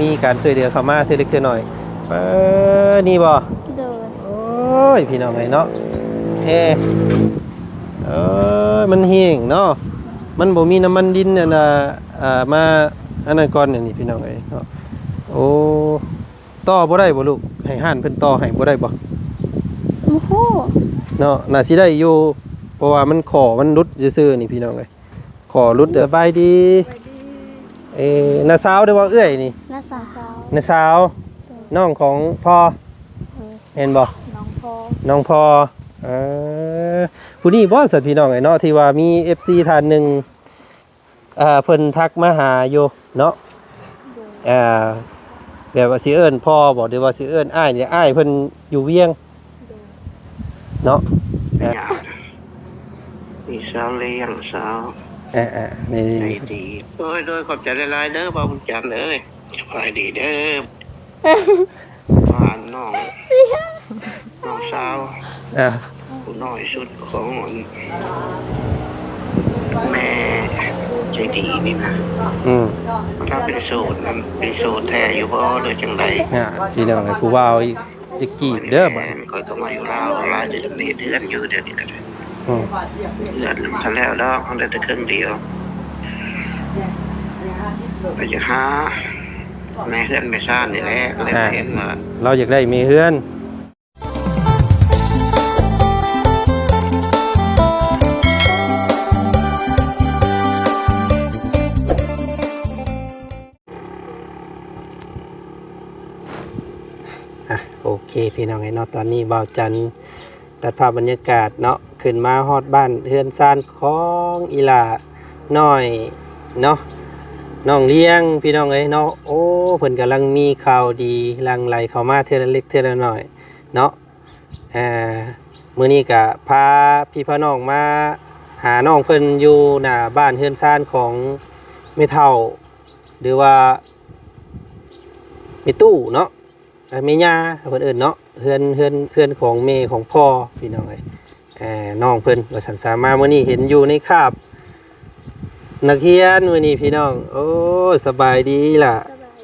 ມີການຊ່ວຍເຫຼືອເຂົ້າມາເທື່ອເລັກເທື່ອນ້ອຍ. ເອີ ນີ້ບໍ່? ໂດຍ. ໂອ້ຍ ພີ່ນ້ອງເອີຍເນາະ ເອີ ເອີ ມັນແຫ້ງເນາະ ມັນບໍ່ມີນ້ຳມັນດິນ ອັນນ່າ ອ່າ ມາອັນນັ້ນກ່ອນ ອັນນີ້ ພີ່ນ້ອງເອີຍເນາະ. ໂອ້ ຕໍ່ບໍ່ໄດ້ບໍ່ລູກ? ໃຫ້ຮ້ານເພິ່ນຕໍ່ໃຫ້ບໍ່ໄດ້ບໍ່? ບໍ່ຮູ້ເນາະ ໜ້າຊິໄດ້ຢູ່ ເພາະວ່າມັນ ຂໍ້ມັນຫຼຸດຊື່ໆ ນີ້ ພີ່ນ້ອງເອີຍ. ຂໍຫຼຸດເດີ. ສະບາຍດີ. ສະບາຍດີ. ເອີ ນ້າສາວ ຫຼືວ່າເອື້ອຍນີ້? ນ້າສາວ. ນ້າສາວ. ໂດຍ. ນ້ອງຂອງພໍ່? ໂດຍ. ແມ່ນບໍ່? ນ້ອງພໍ່. ນ້ອງພໍ່. ເອີ ຜູ້ນີ້ບໍ່ຊັ້ນ ພີ່ນ້ອງເອີຍເນາະ ທີ່ວ່າມີເອັຟຊີທ່ານໜຶ່ງ ເອີ ເພິ່ນທັກມາຫາຢູ່ເນາະ. ໂດຍ. ເອີ ແບບວ່າຊິເອີ້ນພໍ່ບໍ່ ຫຼືວ່າຊິເອີ້ນອ້າຍນີ້? ອ້າຍເພິ່ນຢູ່ວຽງ. ໂດຍ. ເນາະ ເອີ ມີສາວລ້ຽງສາວ ເອີໆ ນີ້ ໃຈດີ. ໂດຍໆ ຂອບໃຈຫຼາຍໆເດີ ບ່າວບຸນຈັນເອີຍ. ສະບາຍດີເດີ ບ້ານນ້ອງ ນ້ອງສາວ ເອີ ຜູ້ນ້ອຍສຸດຂອງແມ່ໃຈດີນີ້ນະ. ອືມ ລາວເປັນໂສດ ເປັນໂສດແທ້ຢູ່ບໍ່ ຫຼືຈັ່ງໃດ? ອ່າ ພີ່ນ້ອງເອີຍ ຜູ້ບ່າວ ຈະຈີບເດີບັດນີ້. ຂ້ອຍກໍມາຢູ່ລາວຫຼາຍເດືອນ ເຮັດເຮືອນຢູ່ດຽວນີ້ກໍໄດ້. ອືມ ເຮືອນມັນທັນແລ້ວດອກ ເຮົາໄດ້ແຕ່ເຄິ່ງດຽວ. ໄປຈະຫາແມ່ເຮືອນແມ່ຊານນີ້ແຫຼະ ກໍເລີຍ ອ່າ ເຫັນວ່າ ລາວຢາກໄດ້ແມ່ເຮືອນ. ອ່ະ ໂອເຄ ພີ່ນ້ອງເອີຍເນາະ ຕອນນີ້ບ່າວຈັນຕັດພາບບັນຍາກາດເນາະ ຂຶ້ນມາຮອດບ້ານເຮືອນຊານຂອງອີ່ຫຼ້ານ້ອຍເນາະ ນ້ອງລ້ຽງ ພີ່ນ້ອງເອີຍເນາະ. ໂອ້ ເພິ່ນກຳລັງມີຂ່າວດີຫຼັ່ງໄຫຼເຂົ້າມາເທື່ອລະເລັກເທື່ອລະໜ້ອຍເນາະ. ອ່າ ມື້ນີ້ກະພາພີ່ພານ້ອງມາຫານ້ອງເພິ່ນຢູ່ໜ້າບ້ານເຮືອນຊານຂອງແມ່ເຖົ້າ ຫຼືວ່າແມ່ຕູ້ເນາະ ແມ່ຍ່າເພິ່ນເອີ້ນເນາະ ເຮືອນ ເຮືອນ ເຮືອນຂອງແມ່ຂອງພໍ່ ພີ່ນ້ອງເອີຍ. ເອີ ນ້ອງເພິ່ນວ່າຊັ້ນສາ ມາມື້ນີ້ເຫັນຢູ່ໃນຄາບນັກຮຽນມື້ນີ້ ພີ່ນ້ອງ. ໂອ້ ສະບາຍດີລະ? ສະບາຍດີ.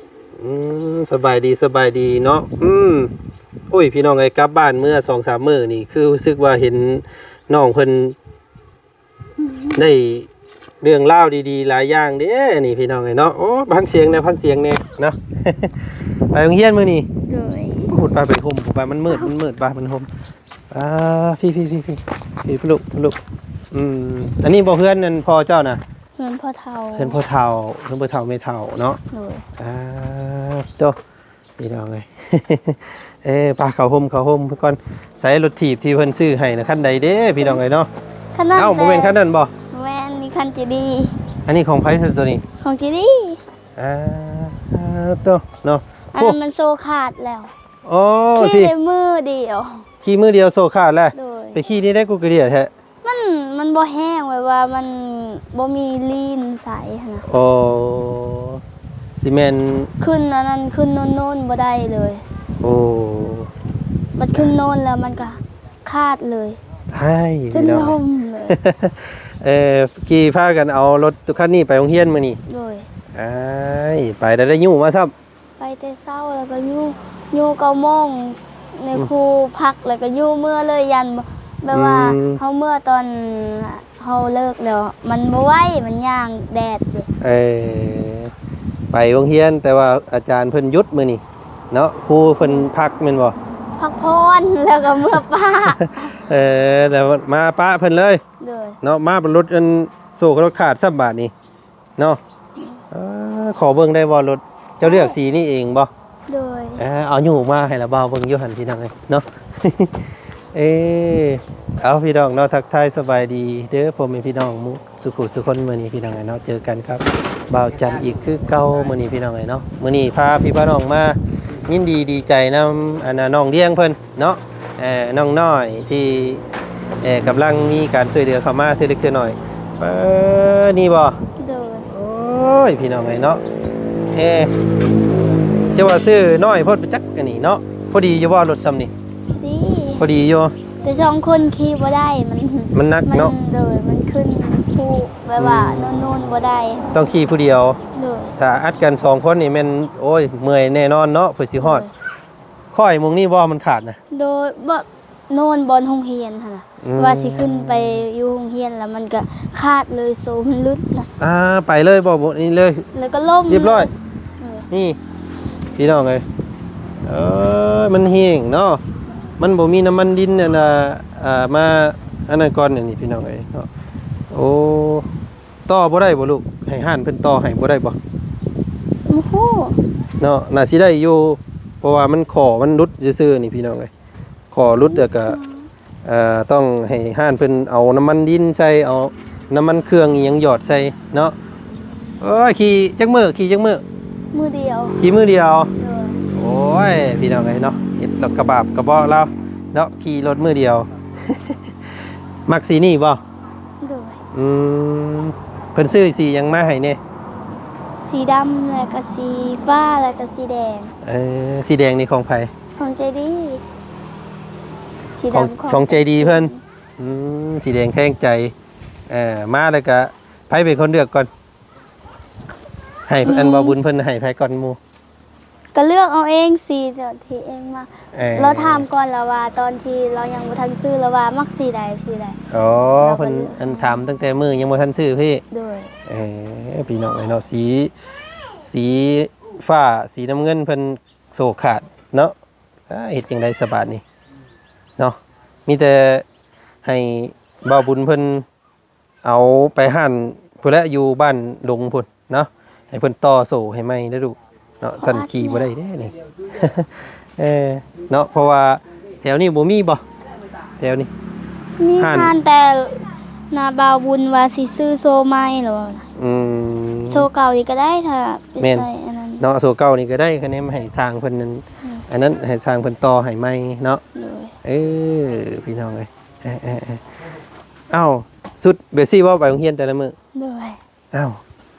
ອືມ ສະບາຍດີ ສະບາຍດີເນາະ. ອືມ ໂອ້ຍ ພີ່ນ້ອງເອີຍ ກັບບ້ານເມື່ອສອງສາມມື້ນີ້ ຄືຮູ້ສຶກວ່າເຫັນນ້ອງເພິ່ນ ໄດ້ເລື່ອງລາວດີໆຫຼາຍຢ່າງເດ້ນີ້ ພີ່ນ້ອງເອີຍເນາະ. ໂອ້ ຟັງສຽງແດ່ ຟັງສຽງແດ່ເນາະ. ໄປໂຮງຮຽນມື້ນີ້? ໂດຍ. ພຸ້ນ ໄປ ໄປຮົ່ມ ໄປ ມັນມືດ ມັນມືດ ໄປ ມັນຮົ່ມ. ອ່າ ພີ້ໆໆໆ ພີ້ ພຸ້ນລູກ ພຸ້ນລູກ. ອືມ ອັນນີ້ບໍ່ເຮືອນ ອັນພໍ່ເຈົ້ານະ? ເຮືອນພໍ່ເຖົ້າ ເຮືອນພໍ່ເຖົ້າ ເຮືອນພໍ່ເຖົ້າແມ່ເຖົ້າເນາະ. ໂດຍ. ອ່າ ໂຕ ພີ່ນ້ອງເອີຍ ເອີ ໄປເຂົ້າຮົ່ມ ເຂົ້າຮົ່ມກ່ອນ. ໃສ່ລົດຖີບທີ່ເພິ່ນຊື້ໃຫ້ນະ ຄັນໃດເດ້ ພີ່ນ້ອງເອີຍເນາະ? ຄັນນັ້ນ. ເອົ້າ ບໍ່ແມ່ນຄັນນັ້ນບໍ່? ບໍ່ແມ່ນ ນີ້ຄັນຈີດີ. ອັນນີ້ຂອງໃຜຊັ້ນໂຕນີ້? ຂອງຈີດີ. ອ່າ ໂຕເນາະ. ອັນນັ້ນມັນໂສ້ຂາດແລ້ວ. ໂອ້ ຂີ່ໄດ້ມື້ດຽວ ຂີ່ມື້ດຽວໂສ້ຂາດແລ້ວ. ໂດຍ. ໄປຂີ່ນີ້ໄດ້ກູກະເດຍແທ້. ມັນ ມັນບໍ່ແຮງ ແບບວ່າມັນບໍ່ມີລີນໃສ່ຫັ້ນນະ. ໂອ້ ຊິແມ່ນ ຂຶ້ນອັນນັ້ນ ຂຶ້ນໂນ້ນໆບໍ່ໄດ້ເລີຍ. ໂອ້ ບັດຂຶ້ນໂນ້ນແລ້ວມັນກະຂາດເລີຍ. ອ້າຍ ຈົນລົ້ມເລີຍ. ເອີ ຂີ່ພາກັນເອົາລົດຕຸຄັນນີ້ໄປໂຮງຮຽນມື້ນີ້. ໂດຍ. ອ້າຍ ໄປແລ້ວໄດ້ຍູ້ມາຊ້ຳ. ໄປແຕ່ເຊົ້າ ແລ້ວກໍຢູ່ ຢູ່ເກົ້າໂມງ ແມ່ ອືມ ຄູພັກ ແລ້ວກໍຢູ່ເມືອເລີຍ. ຢ້ານ ແບບວ່າ ອືມ ເຮົາເມືອຕອນເຮົາເລີກແລ້ວ ມັນບໍ່ໄຫວ ມັນຍ່າງແດດເດ້. ເອີ ໄປໂຮງຮຽນ ແຕ່ວ່າອາຈານເພິ່ນຢຸດມື້ນີ້ເນາະ ຄູເພິ່ນ ອືມ ພັກແມ່ນບໍ່? ພັກຜ່ອນ ແລ້ວກໍເມືອປະ. ເອີ ແລ້ວມາປະເພິ່ນເລີຍ. ໂດຍ. ເນາະ ມາເປັນລົດອັນໂສ້ລົດຂາດຊ້ຳບາດນີ້. ເນາະ. ເອີ ຂໍເບິ່ງໄດ້ບໍ່ລົດ? ເຈົ້າເລືອກ ໄດ້ ສີນີ້ເອງບໍ່? ໂດຍ. ເອີ ເອົາຍູ້ມາໃຫ້ລະບ່າວເບິ່ງຢູ່ຫັ້ນ ພີ່ນ້ອງເອີຍເນາະ. ເອີ ເອົາ ພີ່ນ້ອງເນາະ ທັກທາຍສະບາຍດີເດີ ພໍ່ແມ່ພີ່ນ້ອງໝູ່ສູ່ຄູ່ສູ່ຄົນ. ມື້ນີ້ ພີ່ນ້ອງເອີຍເນາະ ເຈີກັນກັບບ່າວຈັນອີກຄືເກົ່າ. ມື້ນີ້ ພີ່ນ້ອງເອີຍເນາະ ມື້ນີ້ພາພີ່ພານ້ອງມາ ຍິນດີດີໃຈນຳ ອັນນ່າ ນ້ອງລ້ຽງເພິ່ນ ເນາະ ເອີ ນ້ອງນ້ອຍທີ່ ເອີ ກຳລັງມີການຊ່ວຍເຫຼືອເຂົ້າມາເທື່ອເລັກເທື່ອນ້ອຍ. ເອີ ນີ້ບໍ່? ໂດຍ. ໂອ້ຍ ພີ່ນ້ອງເອີຍເນາະ ເອີ ຈະວ່າຊື້ນ້ອຍໂພດປະຈັກອັນນີ້ເນາະ. ພໍດີຢູ່ບໍ່ລົດຊ່ຳນີ້? ພໍດີ ພໍດີຢູ່ ແຕ່ສອງຄົນຂີ່ບໍ່ໄດ້ ມັນ ມັນໜັກເນາະ. ໂດຍ ມັນຂຶ້ນພູ ແບບວ່າ ອືມ ໂນ້ນໆບໍ່ໄດ້ ຕ້ອງຂີ່ຜູ້ດຽວ. ໂດຍ. ຖ້າອັດກັນສອງຄົນນີ້ແມ່ນ ໂອ້ຍ ເມື່ອຍແນ່ນອນເນາະ ເພື່ອຊິຮອດ. ໂດຍ ຄ້ອຍໝ່ອງນີ້ບໍ່ ມັນຂາດນະ? ໂດຍ ບໍ່ ໂນ່ນບ່ອນໂຮງຮຽນຫັ້ນນະ ອືມ ວ່າຊິຂຶ້ນໄປຢູ່ໂຮງຮຽນ ແລ້ວມັນກະຂາດເລີຍ ໂສ້ມັນຫຼຸດນະ. ອ່າ ໄປເລີຍບໍ່? ນີ້ເລີຍ ແລ້ວກໍລົ້ມ ຮຽບຮ້ອຍ. ເອີ ນີ້ ພີ່ນ້ອງເອີຍ ເອີ ມັນແຫ້ງເນາະ ມັນບໍ່ມີນ້ຳມັນດິນ ອັນນ່າ ອ່າ ມາອັນນັ້ນກ່ອນ ອັນນີ້ ພີ່ນ້ອງເອີຍເນາະ. ໂອ້ ຕໍ່ບໍ່ໄດ້ບໍ່ລູກ? ໃຫ້ຮ້ານເພິ່ນຕໍ່ໃຫ້ບໍ່ໄດ້ບໍ່? ບໍ່ຮູ້ເນາະ ໜ້າຊິໄດ້ຢູ່ ເພາະວ່າມັນ ຂໍ້ມັນຫຼຸດຊື່ໆ ນີ້ ພີ່ນ້ອງເອີຍ. ຂໍ້ຫຼຸດ ແລ້ວກະ ເອີ ຕ້ອງໃຫ້ຮ້ານເພິ່ນເອົານ້ຳມັນດິນໃສ່ ເອົານ້ຳມັນເຄື່ອງອີ່ຫຍັງຫຍອດໃສ່ເນາະ. ໂອ້ຍ ຂີ່ຈັກມື້? ຂີ່ຈັກມື້? ມື້ດຽວ. ຂີ່ມື້ດຽວ? ໂດຍ. ໂອ້ຍ ພີ່ນ້ອງເອີຍເນາະ ເຮັດລະກະບາບກະເບາະລາວເນາະ ຂີ່ລົດມື້ດຽວ. ມັກສີນີ້ບໍ່? ໂດຍ. ອືມ ເພິ່ນຊື້ສີຫຍັງມາໃຫ້ແດ່? ສີດຳ ແລ້ວກະສີຟ້າ ແລ້ວກະສີແດງ. ເອີ ສີແດງນີ້ຂອງໃຜ? ຂອງໃຈດີ. ສີດຳຂອງ ຂອງໃຈດີເພິ່ນ. ອືມ ສີແດງແທງໃຈ. ເອີ ມາແລ້ວກະໃຜເປັນຄົນເລືອກກ່ອນ? ໃຫ້ ອືມ ອັນ ບ່າວບຸນເພິ່ນໃຫ້ໃຜກ່ອນໝູ່? ກະເລືອກເອົາເອງ ສີທີ່ເອງມັກ. ເອີ ລາວຖາມກ່ອນລະວ່າ ຕອນທີ່ລາວຍັງບໍ່ທັນຊື້ລະວ່າມັກສີໃດ ສີໃດ. ອໍ ລາວກະເລືອກ ເພິ່ນ ອັນ ຖາມຕັ້ງແຕ່ມື້ຍັງບໍ່ທັນຊື້ພີ້. ໂດຍ. ເອີ ພີ່ນ້ອງເອີຍເນາະ ສີ ສີຟ້າ ສີນ້ຳເງິນເພິ່ນໂສ້ຂາດເນາະ. ອ່າ ເຮັດຈັ່ງໃດສະບາດນີ້ເນາະ ມີແຕ່ໃຫ້ບ່າວບຸນເພິ່ນ ເອົາໄປຮ້ານພຸ້ນແຫຼະ ຢູ່ບ້ານດົງພຸ້ນເນາະ ໃຫ້ເພິ່ນຕໍ່ໂສ້ໃຫ້ໃໝ່ເດີ້ລູກເນາະ. ຊັ້ນຂີ່ບໍ່ໄດ້ເດ້ນີ້ ເອີ ເນາະ ເພາະວ່າແຖວນີ້ບໍ່ມີບໍ່? ແຖວນີ້ມີຮ້ານ ຮ້ານແຕ່ນາບ່າວບຸນວ່າຊິຊື້ໂສ້ໃໝ່ແລ້ວ. ອືມ ໂສ້ເກົ່ານີ້ກະໄດ້ ຖ້າໄປໃສ່ອັນນັ້ນເນາະ ໂສ້ເກົ່ານີ້ກະໄດ້ ຄະແນນໃຫ້ຊ່າງເພິ່ນນັ້ນ ອືມ ອັນນັ້ນໃຫ້ຊ່າງເພິ່ນຕໍ່ໃຫ້ໃໝ່ເນາະ. ໂດຍ. ເອີ ພີ່ນ້ອງເອີຍ ເອີ ເອີ ເອີ ເອົ້າ ຊຸດແບບຊີ້ບໍ່ໄປໂຮງຮຽນແຕ່ລະມື້? ໂດຍ. ອ້າວ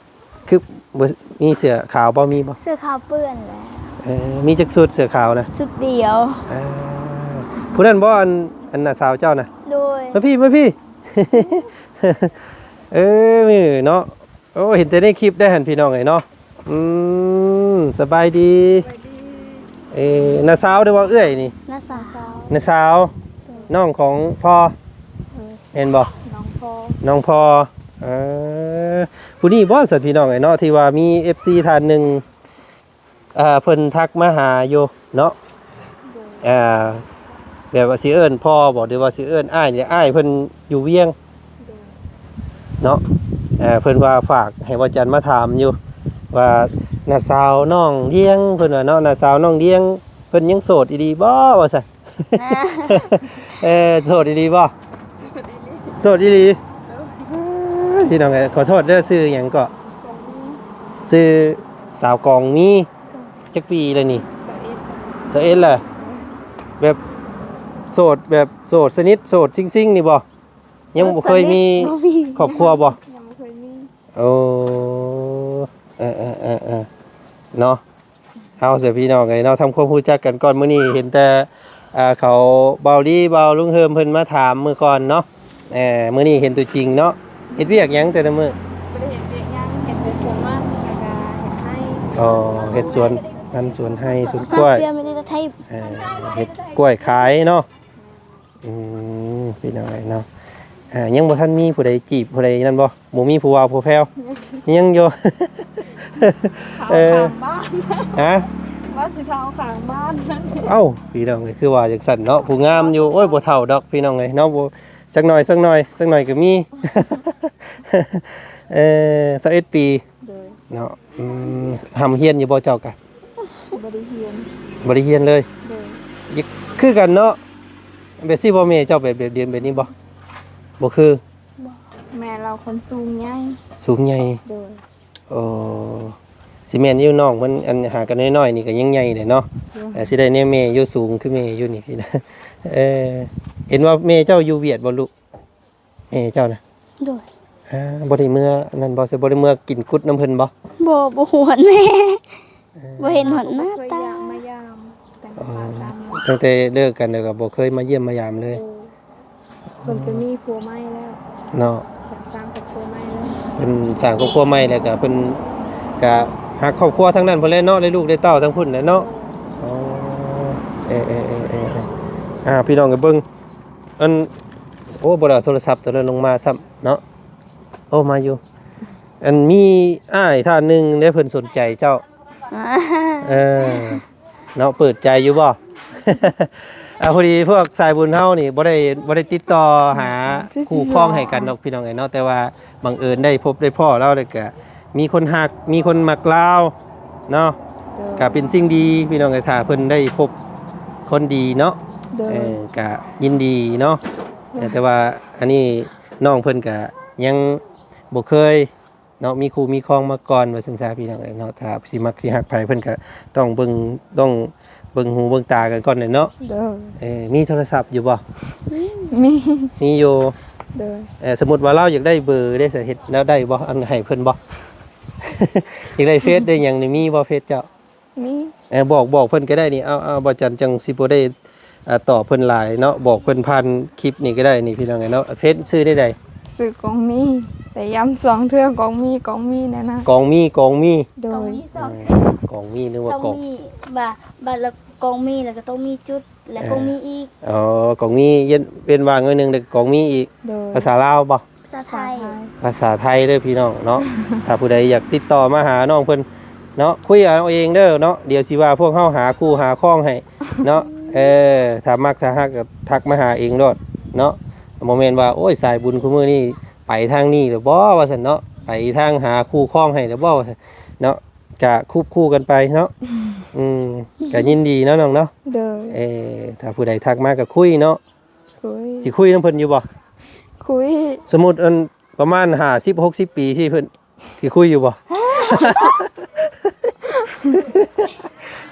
ຄືບໍ່ມີເສື້ອຂາວບໍ່? ມີບໍ່? ເສື້ອຂາວເປື້ອນແລ້ວ. ເອີ ມີຈັກຊຸດເສື້ອຂາວນະ? ຊຸດດຽວ. ເອີ ຜູ້ນັ້ນບໍ່? ອັນ ອັນນ້າສາວເຈົ້ານະ? ໂດຍ. ມາພີ້ ມາພີ້ ເອີ ເນາະ. ໂອ້ ເຫັນແຕ່ໃນຄລິບໄດ໋ຫັ້ນ ພີ່ນ້ອງເອີຍເນາະ. ອືມ ສະບາຍດີ. ສະບາຍດີ. ເອີ ນ້າສາວ ຫຼືວ່າເອື້ອຍນີ້? ນ້າສາວ. ນ້າສາວ. ໂດຍ. ນ້ອງຂອງພໍ່? ໂດຍ. ແມ່ນບໍ່? ນ້ອງພໍ່. ນ້ອງພໍ່. ເອີ ຜູ້ນີ້ບໍ່ຊັ້ນ ພີ່ນ້ອງເອີຍເນາະ ທີ່ວ່າມີເອັຟຊີທ່ານໜຶ່ງ ເອີ ເພິ່ນທັກມາຫາຢູ່ເນາະ. ໂດຍ. ເອີ ແບບວ່າຊິເອີ້ນພໍ່ບໍ່ ຫຼືວ່າຊິເອີ້ນອ້າຍນີ້? ອ້າຍເພິ່ນຢູ່ວຽງ. ໂດຍ. ເນາະ ເອີ ເພິ່ນວ່າຝາກໃຫ້ບ່າວຈັນມາຖາມຢູ່ວ່າ ນ້າສາວນ້ອງດຽງ ເພິ່ນວ່າເນາະ ນ້າສາວນ້ອງດຽງ ເພິ່ນຍັງໂສດອີ່ຫຼີບໍ່ ວ່າຊັ້ນ. ເອີ ໂສດອີ່ຫຼີບໍ່? ໂສດອີ່ຫຼີ. ໂດຍ. ພີ່ນ້ອງເອີຍ ຂໍໂທດເດີ້ ຊື່ຫຍັງເກາະ? ຊື່ສາວກອງມີ. ໂດຍ. ຈັກປີແລ້ວນີ້? ຊາວເອັດ ຊາວເອັດແລ້ວ. ແບບໂສດ ແບບໂສດສະໜິດ ໂສດຊິງໆ ນີ້ບໍ່? ຍັງບໍ່ເຄີຍມີຄອບຄົວບໍ່? ຍັງບໍ່ເຄີຍມີ. ໂອ້ ເອີ ເອີ ເນາະ. ເອົາຊະ ພີ່ນ້ອງເອີຍເນາະ ທຳຄວາມຮູ້ຈັກກັນກ່ອນ. ມື້ນີ້ເຫັນແຕ່ ອ່າ ເຂົາ ບ່າວລີ ບ່າວລຸງເຮີມເພິ່ນມາຖາມມື້ກ່ອນເນາະ. ເອີ ມື້ນີ້ເຫັນຕົວຈິງເນາະ. ເຮັດວຽກຫຍັງແຕ່ລະມື້? ບໍ່ໄດ້ເຮັດວຽກຫຍັງ ເຮັດແຕ່ສວນມັນ ແລ້ວກະເຮັດໄຮ່. ອໍ ເຮັດສວນມັນ ສວນໄຮ່ ສວນກ້ວຍ. ເອີ ເຮັດກ້ວຍຂາຍເນາະ. ອືມ ພີ່ນ້ອງເອີຍເນາະ ອ່າ ຍັງບໍ່ທັນມີຜູ້ໃດຈີບຜູ້ໃດນັ້ນບໍ່? ບໍ່ມີຜູ້ບ່າວຜູ້ແພ້ວ? ຍັງຢູ່. ເອີ ຫາ? ວ່າຊິເຖົ້າຂ້າງບ້ານ. ເອົ້າ ພີ່ນ້ອງເອີຍ ຄືວ່າຈັ່ງຊັ້ນເນາະ ຜູ້ງາມຢູ່. ໂອ້ຍ ບໍ່ເຖົ້າດອກ ພີ່ນ້ອງເອີຍເນາະ ບໍ່ ຈັກໜ່ອຍ ຈັກໜ່ອຍ ຈັກໜ່ອຍກໍມີ. ເອີ ຊາວເອັດປີ. ໂດຍ. ເນາະ ອືມ ຮ່ຳຮຽນຢູ່ບໍ່ເຈົ້າກະ? ບໍ່ໄດ້ຮຽນ. ບໍ່ໄດ້ຮຽນເລີຍ? ໂດຍ. ຢາກ ຄືກັນເນາະ ແບບຊີ້ບໍ່ ແມ່ເຈົ້າແບບ ແບບດຽວແບບນີ້ບໍ່? ບໍ່ຄື. ບໍ່ ແມ່ລາວຄົນສູງໃຫຍ່. ສູງໃຫຍ່. ໂດຍ. ໂອ້ ຊິແມ່ນຢູ່ ນ້ອງເພິ່ນ ອັນຫາກັນນ້ອຍໆ ນີ້ກໍຍັງໃຫຍ່ເດ້ເນາະ. ໂດຍ. ເອີ ຊິໄດ້ແນວແມ່ຢູ່ ສູງຄືແມ່ຢູ່ນີ້. ເອີ ເຫັນວ່າແມ່ເຈົ້າຢູ່ຫວຽດບໍ່ລູກ? ແມ່ເຈົ້ານະ? ໂດຍ. ອ່າ ບໍ່ໄດ້ເມືອນັ້ນບໍ່? ບໍ່ໄດ້ເມືອກິນກຸດນຳເພິ່ນບໍ່? ບໍ່ ບໍ່ຮູ້ຮອດແມ່. ເອີ ບໍ່ເຫັນຮອດໜ້າຕາ. ມາຢາມ ຕັ້ງແຕ່ ອໍ ຜ່ານມາ ຕັ້ງແຕ່ເລີກກັນແລ້ວກໍບໍ່ເຄີຍມາຢ້ຽມມາຢາມເລີຍ. ໂດຍ. ເພິ່ນກໍມີຜົວໃໝ່ແລ້ວເນາະ. ເພິ່ນສ້າງຄອບຄົວໃໝ່ແລ້ວ. ເພິ່ນສ້າງຄອບຄົວໃໝ່ແລ້ວກໍເພິ່ນກະ ຫາຄອບຄົວທາງນັ້ນພຸ້ນແຫຼະເນາະ ໄດ້ລູກໄດ້ເຕົ້າທາງພຸ້ນແຫຼະເນາະ. ອໍ ເອີໆໆໆ ອ່າ ພີ່ນ້ອງກໍເບິ່ງ ອັນ ໂອ້ ບໍ່ໄດ້ເອົາໂທລະສັບໂຕນັ້ນລົງມາຊ້ຳເນາະ. ໂອ້ ມາຢູ່ ອັນ ມີອ້າຍທ່ານໜຶ່ງເດ້ ເພິ່ນສົນໃຈເຈົ້າ. ເອີ ເນາະ ເປີດໃຈຢູ່ບໍ່? ອ່າ ພໍດີພວກສາຍບຸນເຮົານີ້ບໍ່ໄດ້ ບໍ່ໄດ້ຕິດຕໍ່ຫາຄູ່ຄອງໃຫ້ກັນດອກ ພີ່ນ້ອງເອີຍເນາະ, ແຕ່ວ່າບັງເອີນໄດ້ພົບໄດ້ພໍ້ລາວ ແລ້ວກະມີຄົນຮັກ ມີຄົນມັກລາວເນາະ. ໂດຍ ກະເປັນສິ່ງດີ ພີ່ນ້ອງເອີຍ ຖ້າເພິ່ນໄດ້ພົບຄົນດີເນາະ. ໂດຍ ເອີ ກະຍິນດີເນາະ. ໂດຍ ແຕ່ວ່າອັນນີ້ນ້ອງເພິ່ນກະຍັງບໍ່ເຄີຍ ເນາະ ມີຄູ່ມີຄອງມາກ່ອນວ່າຊັ້ນຊະ ພີ່ນ້ອງເອີຍເນາະ. ຖ້າຊິມັກຊິຮັກໃຜ ເພິ່ນກໍຕ້ອງເບິ່ງ ຕ້ອງເບິ່ງຫູເບິ່ງຕາກັນກ່ອນແຫຼະເນາະ. ໂດຍ ເອີ ມີໂທລະສັບຢູ່ບໍ່? ມີ ມີຢູ່. ໂດຍ ເອີ ສົມມຸດວ່າລາວຢາກໄດ້ເບີເດ້ ສະເຮັດແນວໃດບໍ່? ອັນ ໃຫ້ເພິ່ນບໍ່? ຢາກໄດ້ເຟສໄດ້ຫຍັງນີ້ ມີບໍ່ເຟສເຈົ້າ? ມີ ເອີ ບອກ ບອກເພິ່ນກໍໄດ້ນີ້. ເອົາ ເອົາ ບ່າວຈັນຈັ່ງຊິບໍ່ໄດ້ ອ່າ ຕອບເພິ່ນຫຼາຍເນາະ, ບອກເພິ່ນຜ່ານຄລິບນີ້ກໍໄດ້ນີ້ ພີ່ນ້ອງເອີຍເນາະ. ເຟສຊື່ໃດ? ຊື່ກອງມີ ແຕ່ຢ້ຳສອງເທື່ອ ກອງມີ ກອງມີ ແນວນັ້ນ. ກອງມີ ກອງມີ. ໂດຍ ກອງມີ ກອງມີ ນຶກວ່າກອງ ຕ້ອງມີ ບາດ ບາດລະກອງມີ ແລ້ວກໍຕ້ອງມີຈຸດ ແລ້ວກໍມີອີກ. ອໍ ກອງມີ ເວັ້ນ ເວັ້ນວ່າງໜ້ອຍໜຶ່ງ ແລ້ວກໍກອງມີອີກ. ໂດຍ ພາສາລາວບໍ່? ພາສາໄທ ພາສາໄທເດີພີ່ນ້ອງເນາະ. ຖ້າຜູ້ໃດຢາກຕິດຕໍ່ມາຫານ້ອງເພິ່ນເນາະ ຄຸຍເອົາເອງເດີເນາະ, ດຽວຊິວ່າພວກເຮົາຫາຄູ່ຫາຄອງໃຫ້ເນາະ. ເອີ ຖ້າມັກຖ້າຮັກກໍທັກມາຫາເອງໂລດເນາະ. ບໍ່ແມ່ນວ່າ ໂອ້ຍ ສາຍບຸນຄູ່ມື້ນີ້ໄປທາງນີ້ແລ້ວບໍ່ ວ່າຊັ້ນເນາະ, ໄປທາງຫາຄູ່ຄອງໃຫ້ແລ້ວບໍ່ ວ່າຊັ້ນເນາະ. ກະຄວບຄູ່ກັນໄປເນາະ. ອືມ ກະຍິນດີເນາະນ້ອງເນາະ. ໂດຍ ເອີ ຖ້າຜູ້ໃດທັກມາກໍຄຸຍເນາະ. ຄຸຍ ຊິຄຸຍນຳເພິ່ນຢູ່ບໍ່? ຄຸຍ ສົມມຸດ ອັນ ປະມານຫ້າສິບ ຫົກສິບປີ ຊິເພິ່ນ ຊິຄຸຍຢູ່ບໍ່?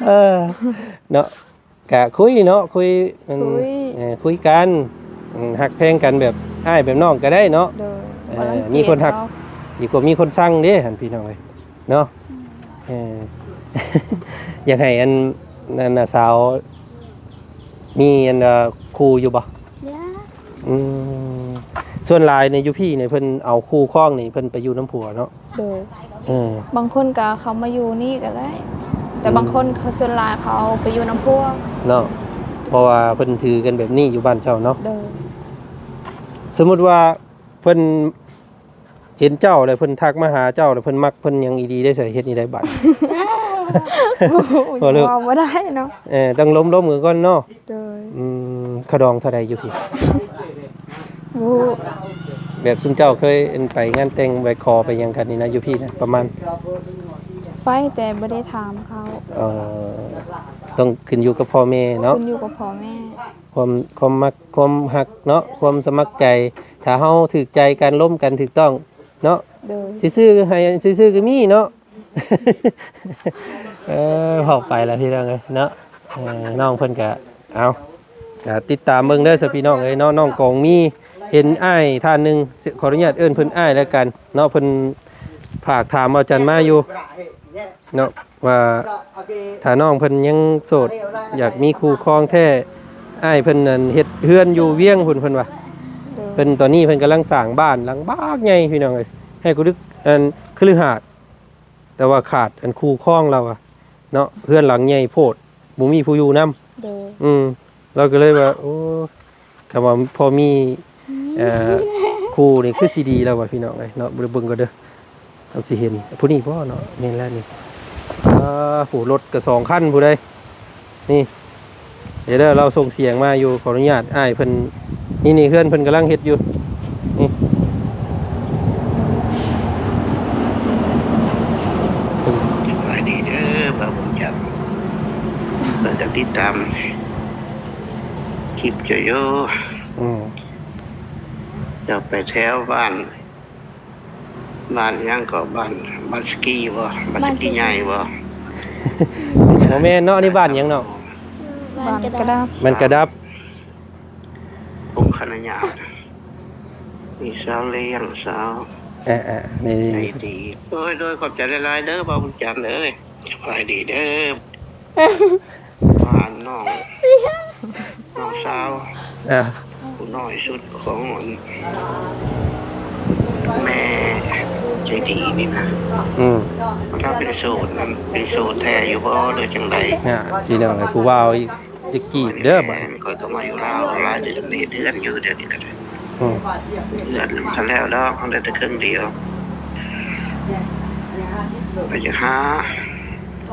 ເອີ ເນາະ ກະຄຸຍເນາະ ຄຸຍ ອັນ ຄຸຍ ເອີ ຄຸຍກັນ ອືມ ຮັກແພງກັນແບບອ້າຍແບບນ້ອງກໍໄດ້ເນາະ. ໂດຍ ເອີ ບໍ່ລັງກຽດ ມີຄົນຮັກ ເນາະ ດີກວ່າມີຄົນຊັງເດ້ຫັ້ນ ພີ່ນ້ອງເອີຍ. ເນາະ ອືມ ເອີ ຢາກໃຫ້ອັນ ອັນ ນ້າສາວມີອັນ ເອີ ຄູ່ຢູ່ບໍ່? ອືມ ສ່ວນຫຼາຍໃນຢູ່ພີ້ນີ້ ເພິ່ນເອົາຄູ່ຄອງນີ້ ເພິ່ນໄປຢູ່ນຳຜົວເນາະ. ໂດຍ ເອີ ບາງຄົນກໍເຂົາມາຢູ່ນີ້ກໍໄດ້ ແຕ່ ອືມ ບາງຄົນເຂົາ ສ່ວນຫຼາຍເຂົາໄປຢູ່ນຳຜົວເນາະ, ເພາະວ່າເພິ່ນຖືກັນແບບນີ້ຢູ່ບ້ານເຈົ້າເນາະ. ໂດຍ ສົມມຸດວ່າເພິ່ນ ເຫັນເຈົ້າແລ້ວ ເພິ່ນທັກມາຫາເຈົ້າແລ້ວ ເພິ່ນມັກເພິ່ນຫຍັງອີ່ຫຼີໄດ້ ໃສເຮັດນີ້ໄດ້ບາດ? ບໍ່ຮູ້ ເວົ້າບໍ່ໄດ້ເນາະ. ເອີ ຕ້ອງລົມໆກັນກ່ອນເນາະ. ໂດຍ ອືມ ຄ່າດອງເທົ່າໃດຢູ່ພີ້? ບໍ່ຮູ້ ແບບຊຸມເຈົ້າເຄີຍໄປງານແຕ່ງໄປຂໍໄປຫຍັງກັນນີ້ນະ ຢູ່ພີ້ນະ ປະມານ? ໄປແຕ່ບໍ່ໄດ້ຖາມເຂົາ. ເອີ ຕ້ອງຂຶ້ນຢູ່ກັບພໍ່ແມ່ເນາະ. ຂຶ້ນຢູ່ກັບພໍ່ແມ່ ຄວາມ ຄວາມມັກ ຄວາມຮັກເນາະ ຄວາມສະໝັກໃຈ ຖ້າເຮົາຖືກໃຈກັນ ລົມກັນຖືກຕ້ອງເນາະ. ໂດຍ ຊື່ໆໃຫ້ ຊື່ໆກໍມີເນາະ. ເອີ ເວົ້າໄປລະພີ່ນ້ອງເອີຍເນາະ. ເອີ ນ້ອງເພິ່ນກະ ເອົາ ກະຕິດຕາມເບິ່ງເດີຊະພີ່ນ້ອງເອີຍເນາະ. ນ້ອງກອງມີ ເຫັນອ້າຍທ່ານໜຶ່ງ ຂໍອະນຸຍາດເອີ້ນເພິ່ນອ້າຍແລ້ວກັນເນາະ ເພິ່ນຝາກຖາມອາຈານມາຢູ່ ເນາະ ວ່າຖ້ານ້ອງເພິ່ນຍັງໂສດ ຢາກມີຄູ່ຄອງແທ້ ອ້າຍເພິ່ນນັ້ນເຮັດເຮືອນຢູ່ວຽງພຸ້ນ ເພິ່ນວ່າ. ໂດຍ ເພິ່ນ ຕອນນີ້ເພິ່ນກຳລັງສ້າງບ້ານຫຼັງບັກໃຫຍ່ພີ່ນ້ອງເອີຍ ໃຫ້ກຸດຶກ ອັນ ຄະລືຫາດ ແຕ່ວ່າຂາດ ອັນ ຄູ່ຄອງລາວວ່າເນາະ ເຮືອນຫຼັງໃຫຍ່ໂພດ ບໍ່ມີຜູ້ຢູ່ນຳ. ໂດຍ ອືມ ລາວກໍເລີຍວ່າ ໂອ້ ຄຳວ່າພໍມີ ອືມ ເອີ ຄູ່ນີ້ຄືຊິດີແລ້ວວ່າພີ່ນ້ອງເອີຍເນາະ. ເບິ່ງ ເບິ່ງກ່ອນເດີ ເຮົາຊິເຫັນຜູ້ນີ້ບໍ່ເນາະ. ແມ່ນແລ້ວນີ້ ອ່າ ຜູ້ລົດກໍສອງຄັນຜູ້ໃດນີ້. ເດີ ເດີ ລາວສົ່ງສຽງມາຢູ່ ຂໍອະນຸຍາດອ້າຍເພິ່ນ. ນີ້ ນີ້ ເຮືອນເພິ່ນກຳລັງເຮັດຢູ່ນີ້. ສະບາຍດີເດີ ບ່າວບຸນຈັນ ເພິ່ນກໍຕິດຕາມ ຄລິບເຈົ້າຢູ່. ອືມ ເຈົ້າໄປແຖວບ້ານ ບ້ານຫຍັງເກາະ? ບ້ານ ບ້ານສະກີບໍ່? ບ້ານສະກີໃຫຍ່ບໍ່? ບໍ່ແມ່ນເນາະ. ອັນນີ້ບ້ານຫຍັງເນາະ? ບ້ານກະດັບ ບ້ານກະດັບ ວົງຄະນະຍາດ ມີສາວລ້ຽງສາວ ເອີໆ ນີ້ ໃຈດີ. ໂດຍ ໂດຍ ຂອບໃຈຫຼາຍໆເດີ ບ່າວບຸນຈັນເອີຍ. ສະບາຍດີເດີ ບ້ານນ້ອງ ນ້ອງສາວ ເອີ ຜູ້ນ້ອຍສຸດຂອງອັນ ແມ່ໃຈດີນີ້ນະ ອືມ ລາວເປັນໂສດ ເປັນໂສດແທ້ຢູ່ບໍ່ ຫຼືຈັ່ງໃດ? ນະ ພີ່ນ້ອງເອີຍ ຜູ້ບ່າວຢາກຈີບເດີ ບາດນີ້ ແມ່ນ ຂ້ອຍກໍມາຢູ່ລາວຫຼາຍເດືອນ ເຮັດເຮືອນຢູ່ເດ ນີ້ກໍໄດ້ ອືມ ເຮືອນມັນທັນແລ້ວດອກ ເຮົາໄດ້ແຕ່ເຄິ່ງດຽວ ກໍຢາກຫາ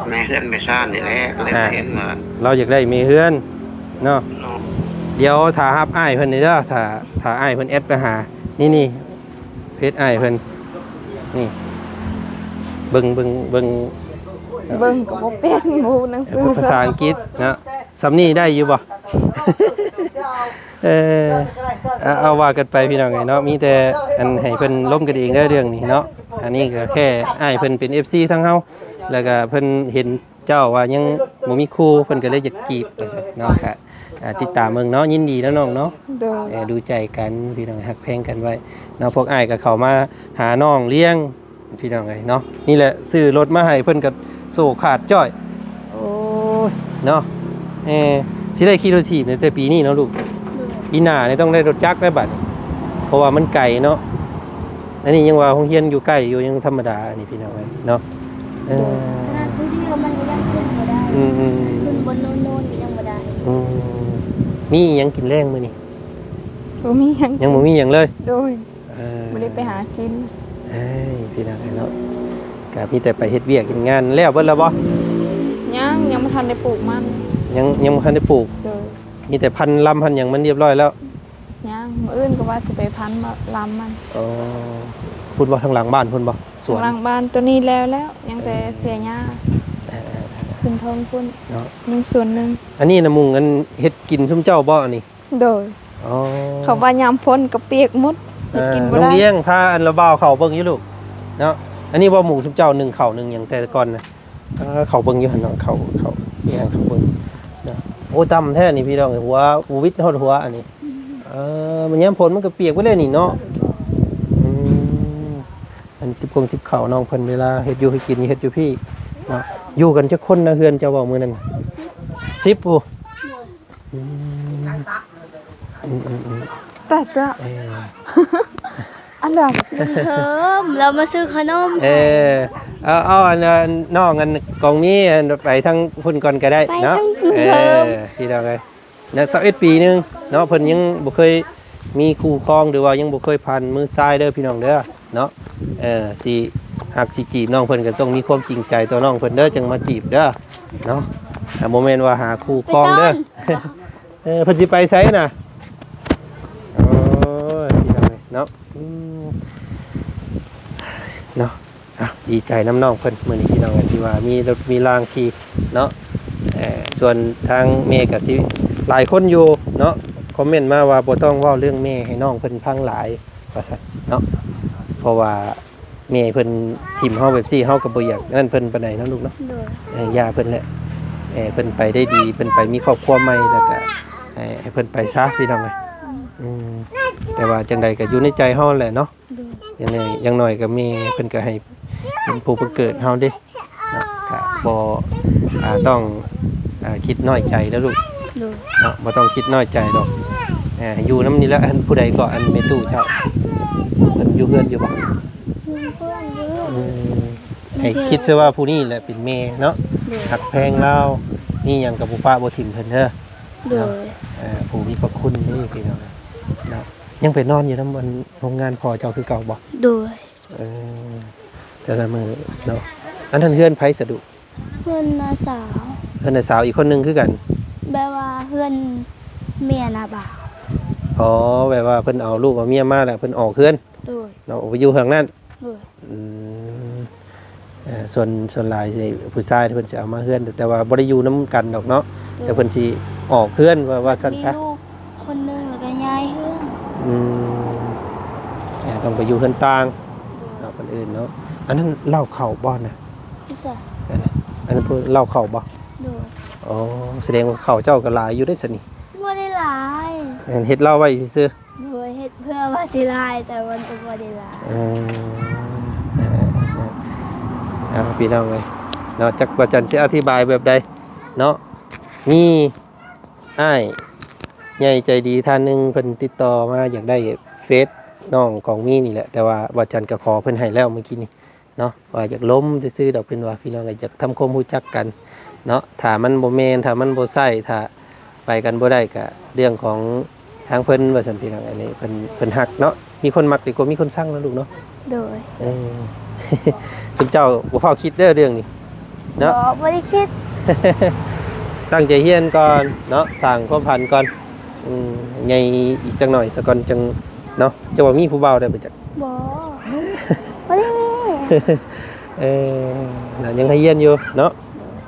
ແມ່ເຮືອນແມ່ຊານນີ້ແຫຼະ ກໍເລີຍ ອ່າ ເຫັນວ່າ ລາວຢາກໄດ້ແມ່ເຮືອນເນາະ ເນາະ ດຽວຖ້າຮັບອ້າຍເພິ່ນນີ້ເດີ ຖ້າ ຖ້າອ້າຍເພິ່ນແອັດໄປຫາ ນີ້ ນີ້ ເຟສອ້າຍເພິ່ນ ນີ້ ເບິ່ງ ເບິ່ງ ເບິ່ງ ເບິ່ງກໍບໍ່ເປັນ ບໍ່ຮູ້ໜັງສື ເອີ ພາສາອັງກິດເນາະ ສ່ຳນີ້ໄດ້ຢູ່ບໍ່? ເອີ ເອົາ ເອົາວ່າກັນໄປພີ່ນ້ອງເອີຍເນາະ ມີແຕ່ອັນໃຫ້ເພິ່ນລົມກັນເອງເດີເລື່ອງນີ້ເນາະ ອັນນີ້ກໍແຄ່ອ້າຍເພິ່ນເປັນເອັຟຊີທາງເຮົາ ແລ້ວກໍເພິ່ນເຫັນ ເຈົ້າວ່າຍັງບໍ່ມີຄູ່ ເພິ່ນກໍເລີຍຢາກຈີບວ່າຊັ້ນເນາະ ກະ ອ່າ ຕິດຕາມເບິ່ງເນາະ ຍິນດີນຳນ້ອງເນາະ ໂດຍ ເອີ ດູໃຈກັນພີ່ນ້ອງ ຮັກແພງກັນໄວ້ເນາະ ພວກອ້າຍກໍເຂົ້າມາຫານ້ອງລ້ຽງພີ່ນ້ອງເອີຍເນາະ ນີ້ແຫຼະຊື້ລົດມາໃຫ້ເພິ່ນກໍໂສ້ຂາດຈ້ອຍ ໂອ້ຍເນາະ ເອີ ຊິໄດ້ຂີ່ລົດຖີບໃນແຕ່ປີນີ້ເນາະລູກ ໂດຍ ປີໜ້ານີ້ຕ້ອງໄດ້ລົດຈັກແລ້ວບັດ ເພາະວ່າມັນໄກເນາະ ອັນນີ້ຍັງວ່າໂຮງຮຽນຢູ່ໃກ້ຢູ່ ຍັງທຳມະດາ ອັນນີ້ພີ່ນ້ອງເອີຍເນາະ ເອີ ໂດຍ ຂະໜາດຜູ້ດຽວມັນກໍຍັງຂຶ້ນບໍ່ໄດ້ ອືມໆ ຂຶ້ນບົນໂນ້ນໆກໍຍັງບໍ່ໄດ້ ອືມ ມີອີ່ຫຍັງກິນແລງມື້ນີ້? ບໍ່ມີຫຍັງ ຍັງບໍ່ມີຫຍັງເລີຍ ໂດຍ ເອີ ບໍ່ໄດ້ໄປຫາກິນ ເອີຍ ພີ່ນ້ອງເອີຍເນາະ ກໍມີແຕ່ໄປເຮັດວຽກເຮັດງານ ແລ້ວເບິດແລ້ວບໍ່? ຍັງ ຍັງບໍ່ທັນໄດ້ປູກມັນ ຍັງ ຍັງບໍ່ທັນໄດ້ປູກ ໂດຍ ມີແຕ່ພັນລຳພັນຫຍັງມັນຮຽບຮ້ອຍແລ້ວ ຍັງ ມື້ອື່ນກໍວ່າຊິໄປພັນລຳມັນ ອໍ ພຸ້ນບໍ່ ທາງຫຼັງບ້ານພຸ້ນບໍ່ ສວນ ທາງຫຼັງບ້ານໂຕນີ້ແລ້ວແລ້ວ ຍັງແຕ່ ເອີ ເສຍຫຍ້າ ເອີ ຂຶ້ນເທິງພຸ້ນເນາະ ຍັງສ່ວນໜຶ່ງ ອັນນີ້ນະມຸງ ອັນເຮັດກິນຊຸມເຈົ້າບໍ່ ອັນນີ້? ໂດຍ ອໍ ເຂົາວ່າຍາມຝົນກໍປຽກໝົດ ເຮັດກິນບໍ່ໄດ້ ນ້ອງລ້ຽງພາອັນລະບ່າວເຂົ້າເບິ່ງຢູ່ລູກເນາະ ອັນນີ້ບໍ່ໝູ່ຊຸມເຈົ້າໜຶ້ງເຂົ້າໜຶ້ງຫຍັງແຕ່ກ່ອນນະ ເອີ ເຂົ້າເບິ່ງຢູ່ຫັ້ນເນາະ ເຂົ້າ ເຂົ້າ ເອີ ເຂົ້າເບິ່ງເນາະ ໂອ້ ຕ່ຳແທ້ນີ້ພີ່ນ້ອງ ຫົວຫວິດຮອດຫົວອັນນີ້ ເອີ ມັນຍາມຝົນມັນກໍປຽກເບິດແລ້ວນີ້ເນາະ ອືມ ອັນຕິບກົງຕິບເຂົ້ານ້ອງເພິ່ນ ເວລາເຮັດຢູ່ເຮັດກິນເຮັດຢູ່ພີ້ເນາະ ຢູ່ກັນຈັກຄົນນະ ເຮືອນເຈົ້າເວົ້າມື້ນັ້ນ ສິບ ສິບ ໂອ້ ອືມ ອືມໆໆ ແຕ່ ແຕ່ ເອີ ອັນນັ້ນ ເຮີມ ລາວມາຊື້ຂະໜົມ ເອີ ເອົາ ເອົາ ອັນ ອັນ ນ້ອງ ອັນ ກອງມີ ອັນ ໄປທາງພຸ້ນກ່ອນກໍໄດ້ເນາະ ໄປທາງພຸ້ນ ເອີ ພີ່ນ້ອງເອີຍ ນະ ຊາວເອັດປີໜຶ່ງເນາະ ເພິ່ນຍັງບໍ່ເຄີຍມີຄູ່ຄອງ ຫຼືວ່າຍັງບໍ່ເຄີຍຜ່ານມືຊາຍເດີພີ່ນ້ອງເດີເນາະ ເອີ ຊິຮັກຊິຈີບນ້ອງເພິ່ນກໍຕ້ອງມີຄວາມຈິງໃຈຕໍ່ນ້ອງເພິ່ນເດີ ຈັ່ງມາຈີບເດີເນາະ ອ່າ ບໍ່ແມ່ນວ່າຫາຄູ່ຄອງເດີ ໄປຊ້ອນ ເອີ ເພິ່ນຊິໄປໃສນະ? ໂອ້ຍ ພີ່ນ້ອງເອີຍເນາະ ອືມ ເນາະ ອ່ະ ດີໃຈນຳນ້ອງເພິ່ນ ມື້ນີ້ພີ່ນ້ອງເອີຍ ທີ່ວ່າມີລົດມີລາງຂີ່ເນາະ ເອີ ສ່ວນທາງແມ່ກໍຊິຫຼາຍຄົນຢູ່ເນາະ ຄອມເມັນມາວ່າບໍ່ຕ້ອງເວົ້າເລື່ອງແມ່ໃຫ້ນ້ອງເພິ່ນຟັງຫຼາຍ ວ່າຊັ້ນເນາະ ເພາະວ່າ ແມ່ເພິ່ນຖິ້ມເຮົາແບບຊີ້ ເຮົາກໍບໍ່ຢາກນັ້ນເພິ່ນປານໃດເນາະລູກເນາະ ໂດຍ ເອີ ຢ່າເພິ່ນແຫຼະ ເອີ ເພິ່ນໄປໄດ້ດີ ເພິ່ນໄປມີຄອບຄົວໃໝ່ ແລ້ວກໍໃຫ້ ໃຫ້ເພິ່ນໄປຊະ ພີ່ນ້ອງເອີຍ ອືມ ອືມ ແຕ່ວ່າຈັ່ງໃດກໍຢູ່ໃນໃຈເຮົາແຫຼະເນາະ ໂດຍ ຢ່າງໜ້ອຍ ຢ່າງໜ້ອຍກໍແມ່ເພິ່ນກໍໃຫ້ເປັນຜູ້ປະເກີດເຮົາເດ້ ເນາະ ກະບໍ່ ອ່າ ຕ້ອງ ອ່າ ຄິດນ້ອຍໃຈເດີລູກ ໂດຍ ເນາະ ບໍ່ຕ້ອງຄິດນ້ອຍໃຈດອກ ອ່າ ຢູ່ນຳນີ້ແຫຼະ ອັນຜູ້ໃດເກາະ ອັນແມ່ຕູ້ເຈົ້າ ເພິ່ນຢູ່ເຮືອນຢູ່ບໍ່? ຢູ່ເຮືອນຢູ່ ອືມ ໃຫ້ຄິດຊະວ່າຜູ້ນີ້ແຫຼະເປັນແມ່ເນາະ ໂດຍ ຮັກແພງລາວ ມີຫຍັງກໍບໍ່ປະບໍ່ຖິ້ມເພິ່ນເດີ ໂດຍ ເນາະ ອ່າ ຜູ້ມີພະຄຸນນີ້ພີ່ນ້ອງເນາະ ຍັງໄປນອນຢູ່ນຳອັນໂຮງງານພໍ່ເຈົ້າຄືເກົ່າບໍ່? ໂດຍ ເອີ ແຕ່ລະມື້ເນາະ ອັນນັ້ນເຮືອນໃຜສະດຸ? ເຮືອນນ້າສາວ ເຮືອນນ້າສາວອີກຄົນໜຶ່ງຄືກັນ ແບບວ່າເຮືອນເມຍນ້າບ່າວ ອໍ ແບບວ່າເພິ່ນເອົາລູກເອົາເມຍມາແລ້ວເພິ່ນອອກເຮືອນ ໂດຍ ເນາະ ໄປຢູ່ເຮືອນນັ້ນ ໂດຍ ອືມ ເອີ ສ່ວນ ສ່ວນຫຼາຍນີ້ຜູ້ຊາຍເພິ່ນຊິເອົາມາເຮືອນ ແຕ່ວ່າບໍ່ໄດ້ຢູ່ນຳກັນດອກເນາະ ໂດຍ ແຕ່ເພິ່ນຊິອອກເຮືອນ ວ່າ ວ່າຊັ້ນຊະ ມີລູກ ຄົນໜຶ່ງແລ້ວກໍຍ້າຍເຮືອນ ອືມ ເອີ ຕ້ອງໄປຢູ່ເຮືອນຕ່າງ ໂດຍ ເນາະ ຄົນອື່ນເນາະ ອັນນັ້ນເລົ້າເຂົ້າບໍ່ນະ? ຢູ່ໃສ? ອັນນັ້ນ ອັນນັ້ນເລົ້າເຂົ້າບໍ່? ໂດຍ ອໍ ສະແດງວ່າເຂົ້າເຈົ້າກໍຫຼາຍຢູ່ເດ້ຊະນີ້ ບໍ່ໄດ້ຫຼາຍ ອັນເຮັດເລົ້າໄວ້ຊື່ໆ ໂດຍ ເຮັດເພື່ອວ່າຊິຫຼາຍ ແຕ່ມັນກໍບໍ່ໄດ້ຫຼາຍ ເອີ ເອີ ເອີ ເອີ ເອົາ ພີ່ນ້ອງເອີຍເນາະ ຈັກວ່າຈັນຊິອະທິບາຍແບບໃດເນາະ ມີ ອ້າຍໃຫຍ່ໃຈດີທ່ານໜຶ່ງ ເພິ່ນຕິດຕໍ່ມາຢາກໄດ້ເຟສ ນ້ອງກອງມີນີ້ແຫຼະ ແຕ່ວ່າບ່າວຈັນກໍຂໍເພິ່ນໃຫ້ແລ້ວມື້ກີ້ນີ້ເນາະ ວ່າຢາກລົມຊື່ໆດອກ ເພິ່ນວ່າ ພີ່ນ້ອງກໍຢາກທຳຄວາມຮູ້ຈັກກັນເນາະ ຖ້າມັນບໍ່ແມ່ນ ຖ້າມັນບໍ່ໃຊ່ ຖ້າໄປກັນບໍ່ໄດ້ ກໍເລື່ອງຂອງທາງເພິ່ນວ່າຊັ້ນ ພີ່ນ້ອງ. ອັນນີ້ເພິ່ນ ເພິ່ນຮັກເນາະ ມີຄົນມັກດີກວ່າມີຄົນຊັງເນາະລູກເນາະ. ໂດຍ ເອີ ຊຸມເຈົ້າບໍ່ຟ້າວຄິດເດີເລື່ອງນີ້ເນາະ. ບໍ່ ບໍ່ໄດ້ຄິດ ຕັ້ງໃຈຮຽນກ່ອນເນາະ ສ້າງຄວາມຝັນກ່ອນ ອືມ ໃຫຍ່ອີກຈັກໜ່ອຍສາກ່ອນຈັ່ງເນາະ. ເຈົ້າວ່າມີຜູ້ບ່າວແລ້ວບໍ່ຈັກ? ບໍ່ ບໍ່ໄດ້ມີ ເອີ ນະ ຍັງໃຫ້ຮຽນຢູ່ເນາະ.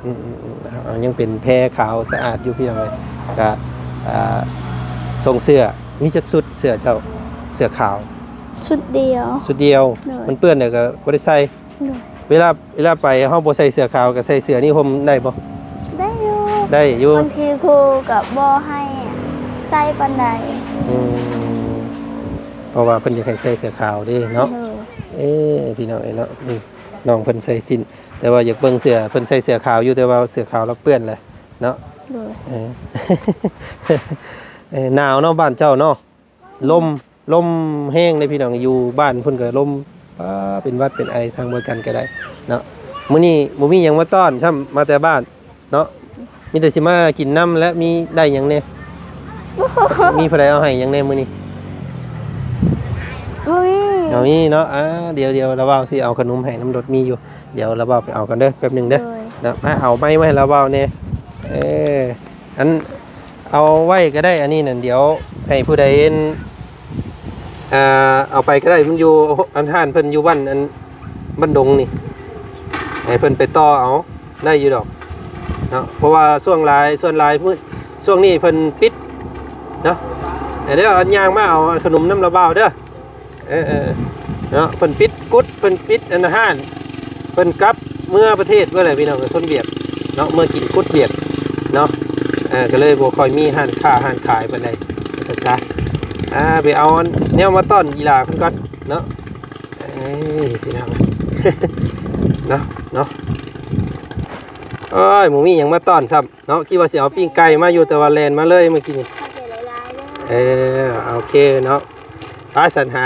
ອືມໆໆ ເອົາ ຍັງເປັນແພຂາວສະອາດຢູ່ ພີ່ນ້ອງເອີຍ. ກະ ອ່າ ຊົງເສື້ອ ມີຈັກຊຸດເສື້ອເຈົ້າ? ເສື້ອຂາວ ຊຸດດຽວ ຊຸດດຽວ. ໂດຍ ມັນເປື້ອນແລ້ວກໍບໍ່ໄດ້ໃສ່. ໂດຍ ເວລາ ເວລາໄປເຮົາບໍ່ໃສ່ເສື້ອຂາວ ກໍໃສ່ເສື້ອນີ້ຫົ່ມໄດ້ບໍ່? ໄດ້ຢູ່ ໄດ້ຢູ່. ບາງທີຄູກໍບໍ່ໃຫ້ໃສ່ປານໃດ. ອືມ ເພາະວ່າເພິ່ນຢາກໃຫ້ໃສ່ເສື້ອຂາວເດ້ເນາະ. ໂດຍ ເອີ ພີ່ນ້ອງເອີຍເນາະ ນີ້ ນ້ອງເພິ່ນໃສ່ສິ້ນ ແຕ່ວ່າຢາກເບິ່ງເສື້ອ ເພິ່ນໃສ່ເສື້ອຂາວຢູ່ ແຕ່ວ່າເສື້ອຂາວລາວເປື້ອນແຫຼະເນາະ. ໂດຍ ເອີ ເອີ ໜາວເນາະ ບ້ານເຈົ້າເນາະ. ລົມ ລົມແຮງເດ້ພີ່ນ້ອງ ຢູ່ບ້ານເພິ່ນກໍລົມ ອ່າ ເປັນຫວັດເປັນໄອ ທາງບໍ່ຈັນກໍໄດ້ເນາະ. ມື້ນີ້ບໍ່ມີຫຍັງມາຕ້ອນຊ້ຳ ມາແຕ່ບ້ານເນາະ ມີແຕ່ຊິມາກິນນຳ ແລະ ມີໄດ້ຫຍັງແດ່? ມີຜູ້ໃດເອົາໃຫ້ຫຍັງແດ່ມື້ນີ້? ບໍ່ມີ ບໍ່ມີເນາະ. ອ່າ ດຽວ ດຽວລາວບ່າວຊິເອົາຂະໜົມໃຫ້ນຳລົດມີຢູ່ ດຽວລາວບ່າວໄປເອົາກ່ອນເດີ ແປັບໜຶ່ງເດີ. ໂດຍ ເນາະ ມາເອົາໄມ້ມາໃຫ້ລາວບ່າວແດ່. ເອີ ອັນ ເອົາໄວ້ກໍໄດ້ ອັນນີ້ນັ້ນ ດຽວໃຫ້ຜູ້ໃດ ອ່າ ເອົາໄປກໍໄດ້ ມັນຢູ່ ອັນ ຮ້ານເພິ່ນຢູ່ບ້ານ ອັນ ບ້ານດົງນີ້ ໃຫ້ເພິ່ນໄປຕໍ່ເອົາ ໄດ້ຢູ່ດອກເນາະ. ເພາະວ່າຊ່ວງຫຼາຍ ສ່ວນຫຼາຍມື້ ຊ່ວງນີ້ເພິ່ນປິດເນາະ. ເອີ ດຽວອັນຍ່າງມາເອົາຂະໜົມນຳລາວບ່າວເດີ. ເອີ ເອີ ເນາະ ເພິ່ນປິດກຸດ ເພິ່ນປິດອັນ ຮ້ານ ເພິ່ນກັບເມືອປະເທດເພິ່ນແຫຼະ ພີ່ນ້ອງ ຄົນຫວຽດເນາະ ເມືອກິນກຸດຫວຽດເນາະ. ເອີ ກໍເລີຍບໍ່ຄ່ອຍມີຮ້ານຄ້າຮ້ານຂາຍປານໃດ ວ່າຊັ້ນຊະ. ອ່າ ໄປເອົາແນວມາຕ້ອນອີ່ຫຼ້າເພິ່ນກ່ອນເນາະ. ເອີ ພີ່ນ້ອງເນາະ ເນາະ ໂອ້ຍ ບໍ່ມີຫຍັງມາຕ້ອນຊ້ຳ ເນາະ ຄິດວ່າຊິເອົາປີ້ງໄກ່ມາຢູ່ ແຕ່ວ່າແລ່ນມາເລີຍມື້ກີ້ນີ້. ຂອບໃຈຫຼາຍໆເດີ. ເອີ ໂອເຄເນາະ ໄປສັນຫາ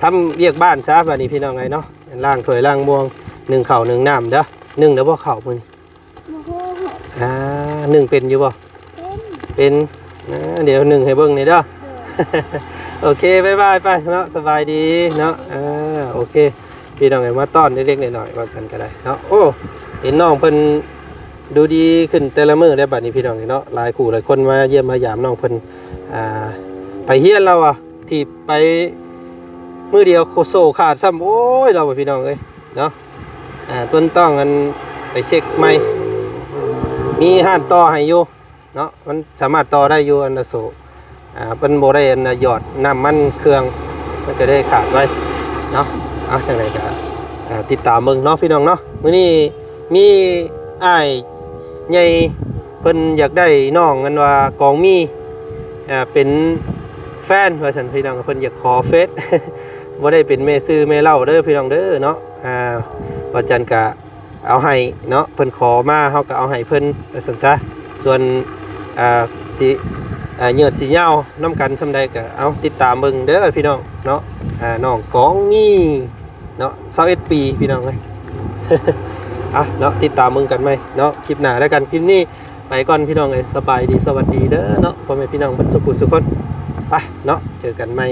ທຳວຽກບ້ານຊະບາດນີ້ ພີ່ນ້ອງເອີຍເນາະ. ລ້າງຖ້ວຍລ້າງບ່ວງ ໜຶ້ງເຂົ້າໜຶ້ງນ້ຳເດີ. ໜຶ້ງແລ້ວບໍ່ເຂົ້າມື້ນີ້? ບໍ່ຮູ້. ອ່າ ໜຶ້ງເປັນຢູ່ບໍ່? ເປັນ ເປັນ. ອ່າ ດຽວໜຶ້ງໃຫ້ເບິ່ງແດ່ເດີ. ໂດຍ ໂອເຄ ບາຍບາຍ ໄປເນາະ ສະບາຍດີເນາະ. ອ່າ ໂອເຄ ພີ່ນ້ອງເອີຍ ມາຕ້ອນເລັກໆນ້ອຍໆ ວ່າຊັ້ນກໍໄດ້ເນາະ. ໂອ້ ເຫັນນ້ອງເພິ່ນ ດູດີຂຶ້ນແຕ່ລະມື້ໄດ໋ ບາດນີ້ ພີ່ນ້ອງເອີຍເນາະ. ຫຼາຍຄູ່ຫຼາຍຄົນມາຢ້ຽມມາຢາມນ້ອງເພິ່ນ ອ່າ ໄປຮຽນລາວວ່າ ທີ່ໄປມື້ດຽວໂຄໂຊຂາດຊ້ຳ. ໂອ້ຍ ລາວວ່າ ພີ່ນ້ອງເອີຍເນາະ. ອ່າ ເພິ່ນຕ້ອງອັນ ໄປເຊັກໃໝ່ ມີຮ້ານຕໍ່ໃຫ້ຢູ່ເນາະ ມັນສາມາດຕໍ່ໄດ້ຢູ່ ອັນນະໂຊ ອ່າ ເພິ່ນບໍ່ໄດ້ອັນນະ ຫຍອດນ້ຳມັນເຄື່ອງ ມັນກໍເລີຍຂາດໄວ້ເນາະ. ເອົາ ຈັ່ງໃດກໍ ອ່າ ຕິດຕາມເບິ່ງເນາະ ພີ່ນ້ອງເນາະ. ມື້ນີ້ມີອ້າຍໃຫຍ່ເພິ່ນຢາກໄດ້ນ້ອງ ອັນວ່າກອງມີ ອ່າ ເປັນແຟນວ່າຊັ້ນ ພີ່ນ້ອງ ເພິ່ນຢາກຂໍເຟສ ບໍ່ໄດ້ເປັນແມ່ຊື່ແມ່ເລົ່າເດີ ພີ່ນ້ອງເດີເນາະ. ອ່າ ວ່າຈັ່ງໃດກໍ ເອົາໃຫ້ເນາະ ເພິ່ນຂໍມາ ເຮົາກໍເອົາໃຫ້ເພິ່ນວ່າຊັ້ນຊະ. ສ່ວນ ອ່າ ຊິ ອ່າ ຍືດຊິຍາວນຳກັນສ່ຳໃດກໍເອົາ ຕິດຕາມເບິ່ງເດີ ພີ່ນ້ອງເນາະ. ອ່າ ນ້ອງກອງມີເນາະ ຊາວເອັດປີ ພີ່ນ້ອງເອີຍ. ອ່ະ ເນາະ ຕິດຕາມເບິ່ງກັນໃໝ່ເນາະ ຄລິບໜ້າແລ້ວກັນ. ຄລິບນີ້ໄປກ່ອນ ພີ່ນ້ອງເອີຍ ສະບາຍດີ ສະຫວັດດີເດີເນາະ ພໍ່ແມ່ພີ່ນ້ອງເບິດສູ່ຜູ້ສູ່ຄົນ. ໄປເນາະ ເຈີກັນໃໝ່.